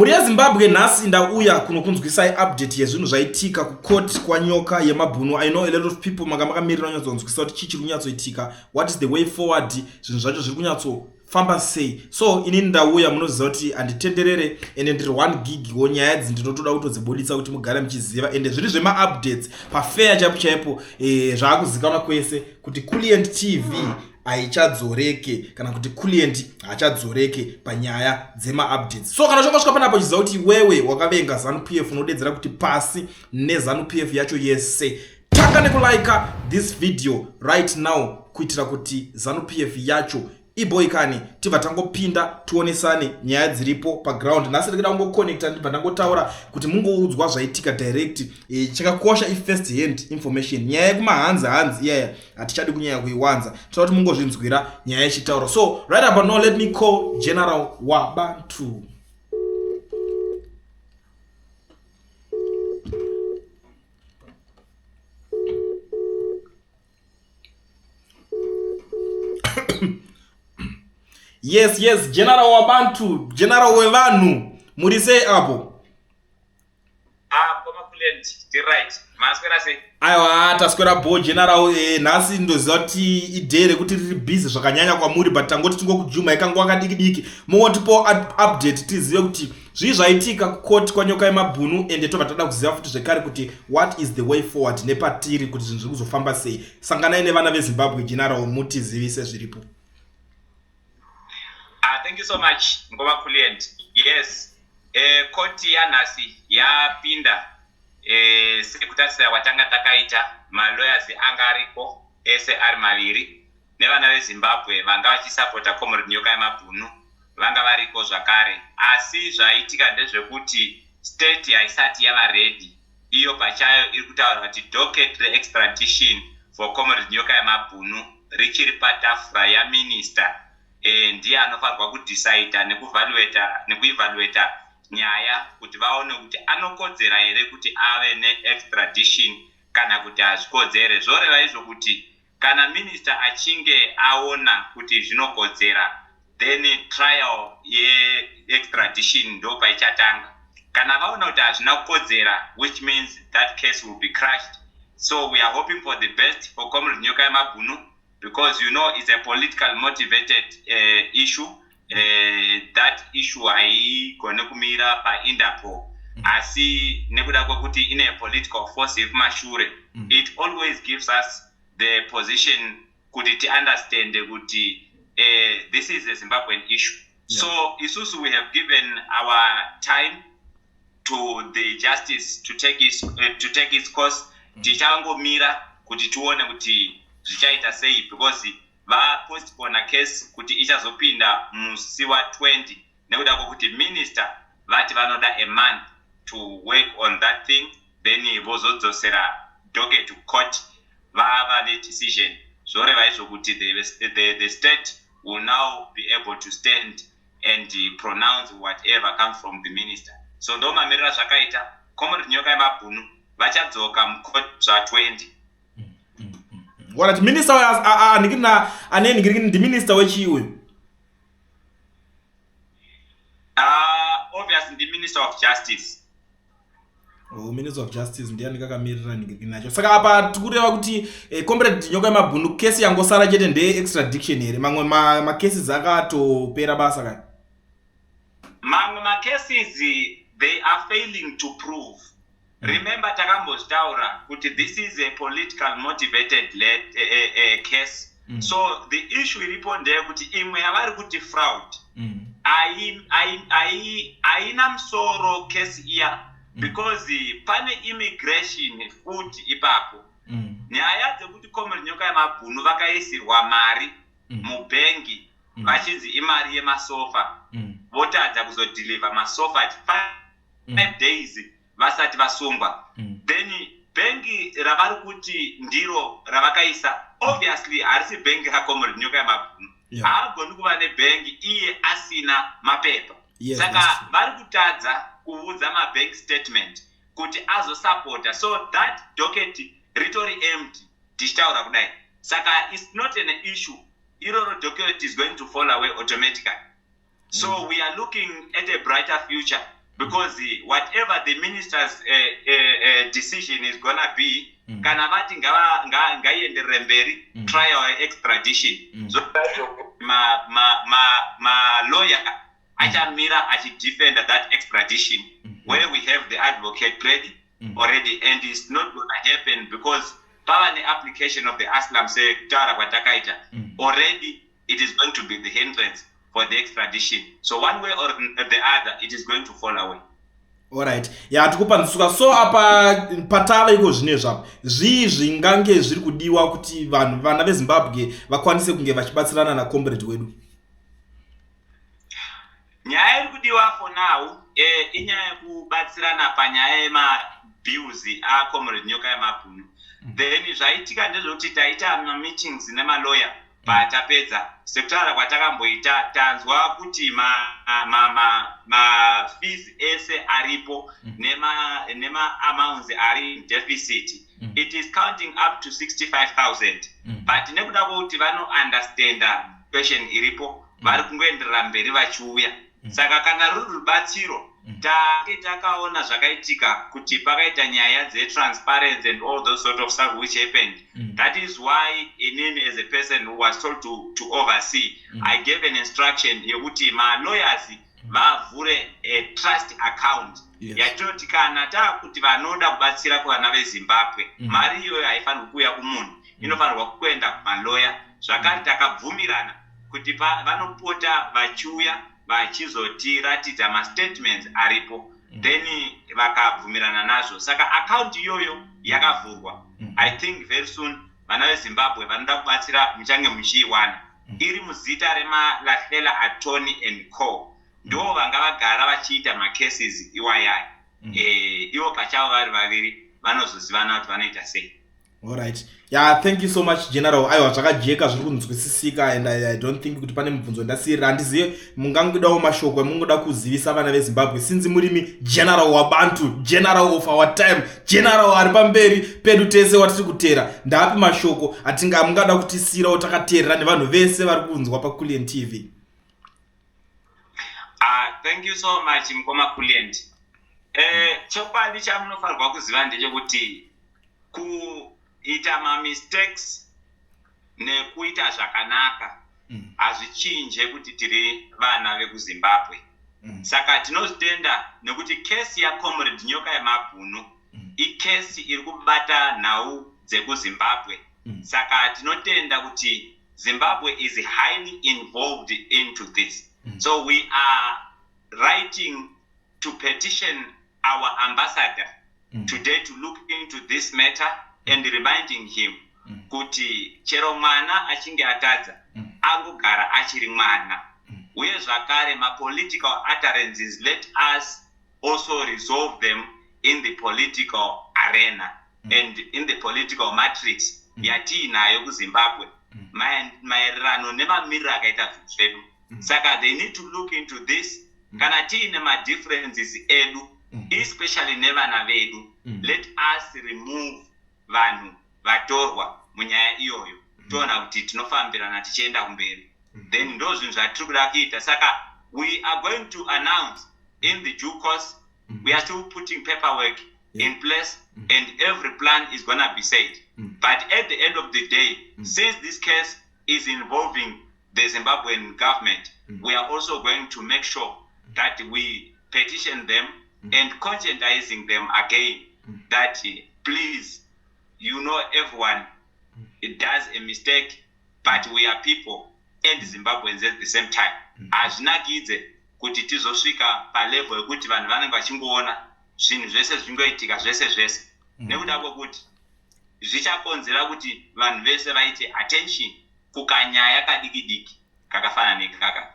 Mhuri yeZimbabwe, nhasi ndauya kunokunzwisai update yezvinhu zvaitika kucourt kwaNyoka yemabhunu. I know a lot of people manga makamirira kunyatsonzwisa kuti chii chiri kunyatsoitika, what is the way forward, zvinhu zvacho zviri kunyatsofamba sei. So inini ndauya, munoziva kuti handitenderere ende ndiri 1 gig wo nyaya idzi ndinotoda kutodzibuditsa kuti mugare muchiziva, ende zviri zvemaupdates pafeya chaipo chaipo. Zvaakuzikanwa kwese kuti Kulient TV haichadzoreke, kana kuti Kulient haachadzoreke panyaya dzemaupdates. So kana uchangosvika panapo, chiziva kuti iwewe wakavenga ZANU PF, unodedzera kuti pasi neZANU PF yacho yese. Tanga nekulaika this video right now kuitira kuti ZANU PF yacho iboikane. Tibva tangopinda, tionesane nyaya dziripo paground. Nhasi ndikuda kungoconnecta, ndibva ndangotaura kuti mungoudzwa zvaitika direct. Chakakosha ifirst hand information. Nyaya yekumahanzi hanzi iyaya hatichadi kunyanya kuiwanza, toda kuti mungozvinzwira nyaya ichitaura. So right about now, let me call General Wabantu. Yes, General Wabantu, General wevanhu, muri sei apo? Ah, right. Maswera sei? Aiwa, taswera bo, General. Nhasi ndoziva kuti iday rekuti riri busy zvakanyanya kwamuri, but tangoti tingokujuma ikanguva kadiki diki, mungotipo update tizive kuti zvii zvaitika kukoti kwaNyoka yemabhunu, ende tobva tada kuziva futi zvekare kuti what is the way forward nepatiri, kuti zvinhu zviri kuzofamba sei. Sanganai nevana veZimbabwe, General, mutizivise zviripo. Ah, thank you so much, Ngoma Kulient. Yes, koti yanhasi yapinda sekutarisira kwatanga takaita. Malawyers anga ariko ese ari maviri, nevana veZimbabwe vanga vachisapota Comrade Nyoka yemabhunu vanga variko zvakare. Asi zvaitika ndezvekuti state haisati yava ready. Iyo pachayo iri kutaura kuti docket reextradition for Comrade Nyoka yemabhunu richiri patafura yaminister. Ndiye anofanirwa kudhisaidha nekuevaluata nyaya kuti vaone kuti anokodzera here kuti ave neextradition kana kuti hazvikodzere. Zvoreva izvo kuti kana minister achinge aona kuti zvinokodzera, then trial yeextradition ndo paichatanga. Kana vaona kuti hazvina kukodzera, which means that case will be crushed. So we are hoping for the best for Comrade Nyoka yemabhunu, because you know it's a political motivated issue. That issue haigone kumira paInterpol, asi nekuda kwekuti ine political force yekumashure, it always gives us the position kuti tiunderstande kuti this is a Zimbabwean issue. So isusu we have given our time to the justice to take its course. Tichangomira kuti tione kuti zvichaita sei, because vapostpona case kuti ichazopinda musi wa20 nekuda kwekuti minister vati vanoda a month to work on that thing, then vozodzosera docket to court vava nedecision. Zvoreva izvo kuti the state will now be able to stand and pronounce whatever comes from the minister. So ndo mamiriro zvakaita. Comrade Nyoka yemabhunu vachadzoka mucourt zva20. Alright, minister andikina ane ndikiri ndiminister wechii uyu? Obviously ndi minister of justice. Oh, Minister of Justice ndiani kakamirira nacho? Saka apa tikureva kuti Comrade Nyoka yemabhunu kesi yangosara chete ndeye-extradition here? Mamwe macases akatopera basa kaya? Mamwe macases they are failing to prove. Remember takambozvitaura kuti this is a political motivated led, case. So the issue iripo ndeyekuti imwe yavari kuti fraud haina musoro kesi iya, because pane immigration futi ipapo. Nyaya dzekuti Comrade Nyoka yemabhunu vakaisirwa mari mubhengi vachinzi imari yemasofa, votadza kuzodeliver masofa at 5 days vasati vasungwa, then bhengi ravari kuti ndiro ravakaisa obviously harisi bhengi raComrade Nyoka yemabhunu. Haagoni kuva nebhengi iye asina mapepa. Saka vari kutadza kuudza mabank statement kuti azosapota, so that docket ritori empty tichitaura kudai. Saka it's not an issue iroro, docket is going to fall away automatically. So we are looking at a brighter future. Because whatever the minister's decision is gonna be, kana vati ngaienderere mberi trial yeextradition, so malawyer achamira achidefenda that extradition, where we have the advocate ready already. And it's not gonna happen because pava neapplication of the asylum, sekutaura kwatakaita already. It is going to be the hindrance for the extradition. So one way or the other, it is going to fall away. Alright, ya, tikupanzisuka. So apa patava iko zvino apa, zvii zvingange zviri kudiwa kuti vanhu, vana veZimbabwe, vakwanise kunge vachibatsirana nacomrade wedu? Nyaya iri kudiwa for now inyaya yekubatsirana panyaya yemabills acomrade Nyoka Yemabhunu. Then zvaitika ndezvekuti taita mameetings nemaloya. Patapedza, sekutaura kwatakamboita, tanzwa kuti mafees ese aripo nemaamounts ari in deficit, it is counting up to 65,000. But nekuda kwokuti vanounderstanda question iripo, vari kungoenderera mberi vachiuya. Saka kana ruri rubatsiro, tange takaona zvakaitika kuti pakaita nyaya dzetransparency and all those sort of stuff which happened. That is why inini, as a person who was told to oversee, I gave an instruction yekuti malawyers vavhure a trust account yatinoti kana taakuti vanoda kubatsira kuvana veZimbabwe, mari iyoyo haifanirwi kuuya kumunhu, inofanirwa kuenda kumaloya. Zvakare takabvumirana kuti vanopota vachiuya vachizotiratidza mastatements aripo. Then vakabvumirana nazvo, saka akaunti iyoyo yakavhurwa. I think very soon vana veZimbabwe vanoda kubatsira muchange muchiiwana. Iri muzita reMalahlela Attorney and Co. Ndo vanga vagara vachiita macases iwayaya. Ivo pachavo vari vaviri vanozozivana kuti vanoita sei. Alright, yeah, thank you so much, General. Aiwa, zvakajeka, zviri kunzwisisika, and I don't think kuti pane mubvunzo ndasiyirira. Handizive, mungangodawo mashoko emungoda kuzivisa vana veZimbabwe, since murimi general wabantu, general of our time, general ari pamberi pedu tese watiri kuteera? Ndaapi mashoko atinga mungada kutisiyirawo takateerera nevanhu vese vari kunzwa paCulian TV? Ah, thank you so much, mukoma Culient. Chokwadi chamunofanirwa kuziva ndechekuti kuita mamistakes nekuita zvakanaka hazvichinje kuti tiri vana vekuZimbabwe. Saka tinozvitenda nekuti kesi yacomrade Nyoka Yemabhunu ikesi iri kubata nhau dzekuZimbabwe. Saka tinotenda kuti Zimbabwe is highly involved into this. So we are writing to petition our ambassador today to look into this matter and reminding him kuti chero mwana achinge atadza, angogara achiri mwana. Uye zvakare mapolitical utterances, let us also resolve them in the political arena and in the political matrix yatiinayo kuZimbabwe, maererano nemamiriro akaita zvinhu zvedu. Saka they need to look into this. Kana tiine madifferences edu, especially nevana vedu, let us remove vanhu vatorwa munyaya iyoyo, toona kuti tinofambirana tichienda kumberi. Then ndo zvinhu zvatiri kuda kuita. Saka we are going to announce in the due course. We are still putting paperwork in place and every plan is gonna be said. But at the end of the day, since this case is involving the Zimbabwean government, we are also going to make sure that we petition them and conscientizing them again that please, everyone, it does a mistake, but we are people and Zimbabweans at the same time. Hazvinakidze kuti tizosvika palevel yekuti vanhu vanenge vachingoona zvinhu zvese zvingoitika zvese zvese, nekuda kwekuti zvichakonzera kuti vanhu vese vaite attention kukanyaya kadiki diki kakafanana nekaka.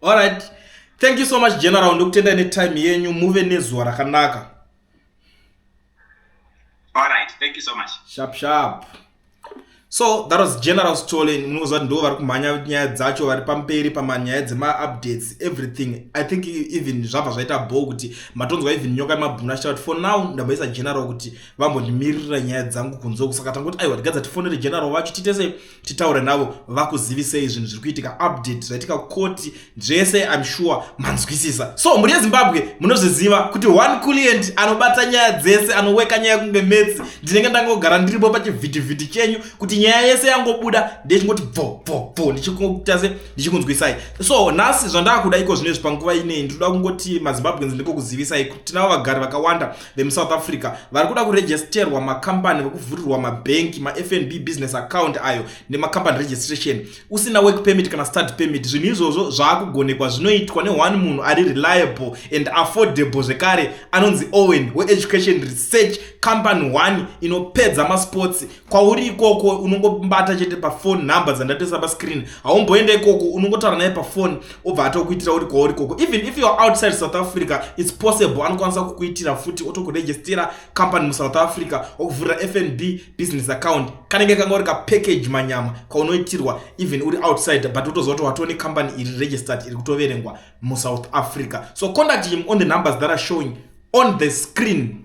Alright, thank you so much, General. Ndokutenda netime yenyu. Muve nezuva rakanaka. Alright, thank you so much. Sharp sharp. So that was General Sithole. Munoziva kuti ndo vari kumhanya nyaya dzacho, vari pamberi pamanyaya dzemaupdates, everything. I think even zvabva zvaita bo kuti matonzwa even Nyoka Yemabhunu achitaura kuti for now ndamboisa General kuti vambondimirira nyaya dzangu kunzoku. Saka tangoti aiwa, tigadza tifonere General vacho, tiite sei, titaure navo, vakuzivisei zvinhu zviri kuitika, update zvaitika koti zvese. I'm sure manzwisisa. So mhuri yeZimbabwe, munozviziva kuti one client anobata nyaya dzese, anoweka nyaya kunge metsi. Ndinenge ndangogara ndiripo pachivhitivhiti chenyu kuti nyaya yese yangobuda, ndechingoti bvo bvo bvo, ndichikuita se ndichikunzwisai. So nhasi zvandakuda iko zvinezvi panguva inei, ndinoda kungoti maZimbabweans, ndikokuzivisai kuti tinavo vagari vakawanda vemuSouth Africa vari kuda kuregisterwa makambani, vekuvhurirwa mabhenki, maFNB business account ayo nemacompany registration, usina work permit kana study permit. Zvinhu izvozvo zvaakugonekwa, zvinoitwa neone munhu ari reliable and affordable zvekare, anonzi Owen weEducation Research Company 1 inopedza masports. Kwauri ikoko unongobata chete pafone number dzandatoisa pascreen. Haumboenda ikoko, unongotaura naye pafone, obva atokuitira uri kwauri ikoko. Even if you are outside South Africa, it's possible, anokwanisa kukuitira futi, otokuregistera company muSouth Africa, okuvhurira FNB business account. Kanenge kanga uri kapackage manyama kaunoitirwa even uri outside, but utoziva kuti watone company iri registered, iri kutoverengwa muSouth Africa. So contact him on the numbers that are showing on the screen.